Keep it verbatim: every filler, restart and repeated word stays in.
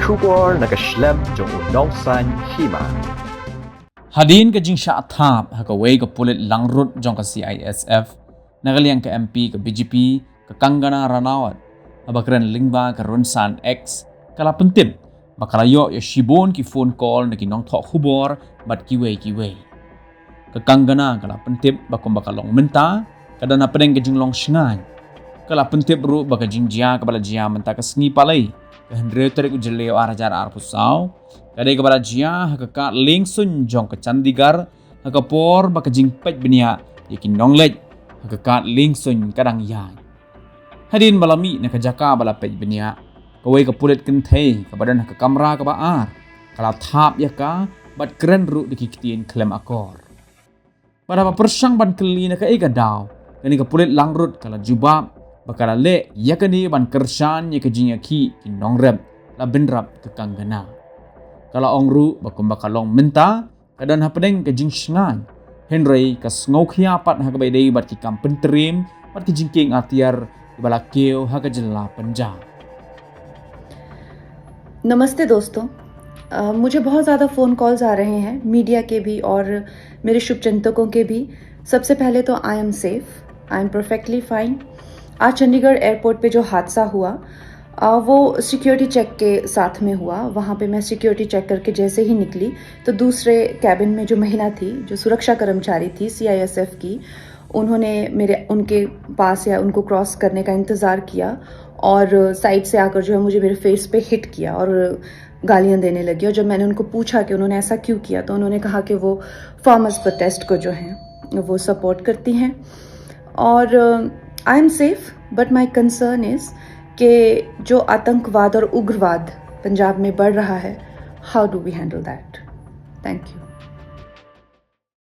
Khubor na ka shlem jong u nongsaiñ hima. Hadien ka jingshah thap ha kawei ka pulit langrut jong ka C I S F na ka liang ka M P ka B J P, ka Kangana Ranaut, haba kren lyngba ka rynsan X, ka la pyntip ba ka la ïoh ïa shibun ki phone call na ki nongthoh khubor bad kiwei kiwei. Ka Kangana ka la pyntip ba kumba ka long mynta ka don hapdeng ka jinglong shngaiñ. Ka la pyntip ruh ba ka jingjia kaba la jia mynta ka sngi Palei, ka hynriew tarik u Jylliew ar hajar arphew saw, ka dei kaba la jia ha ka kad liengsuiñ jong ka Chandigarh, ha ka por ba ka jingpeit bniah ïa ki nongleit ha ka kad liengsuiñ ka dang ïaid. Hadien ba la mih na ka jaka ba la peit bniah, kawei ka pulit kynthei kaba don ha ka kamra kaba ar ka la thap ïa ka bad kren ruh da ki ktien khlem akor. Bad haba pyrshang ban kylli na kaei ka daw, kane ka pulit langrut ka la jubab ba ka la leh ïa kane ban kyrshan ïa ka jingïakhih ki nongrep la bynrap ka Kangana. Ka la ong ruh ba kumba ka long mynta ka don hapdeng ka jingshngaiñ, hynrei ka sngewkhia pat ha kaba ïadei bad ki kam pyntriem bad ki jingkieng atiar kiba la kiew ha ka jylla Punjab. नमस्ते दोस्तों। अ, मुझे बहुत ज़्यादा फ़ोन कॉल्स आ रहे हैं, मीडिया के भी और मेरे शुभचिंतकों के भी। सबसे पहले तो I am safe, I am perfectly fine। आज चंडीगढ़ एयरपोर्ट पे जो हादसा हुआ, अ, वो सिक्योरिटी चेक के साथ में हुआ। वहाँ पे मैं सिक्योरिटी चेक करके जैसे ही निकली, तो दूसरे कैबिन में जो महिला थी, जो सुरक्षा कर्मचारी थी सीआईएसएफ की, उन्होंने मेरे उनके पास या उनको क्रॉस करने का इंतज़ार किया और साइड से आकर जो है मुझे मेरे फेस पे हिट किया और गालियाँ देने लगी। और जब मैंने उनको पूछा कि उन्होंने ऐसा क्यों किया, तो उन्होंने कहा कि वो फार्मर्स प्रोटेस्ट को जो है वो सपोर्ट करती हैं। और I am safe, but my concern is कि जो आतंकवाद और उग्रवाद पंजाब में बढ़ रहा है, how do we handle that? Thank you.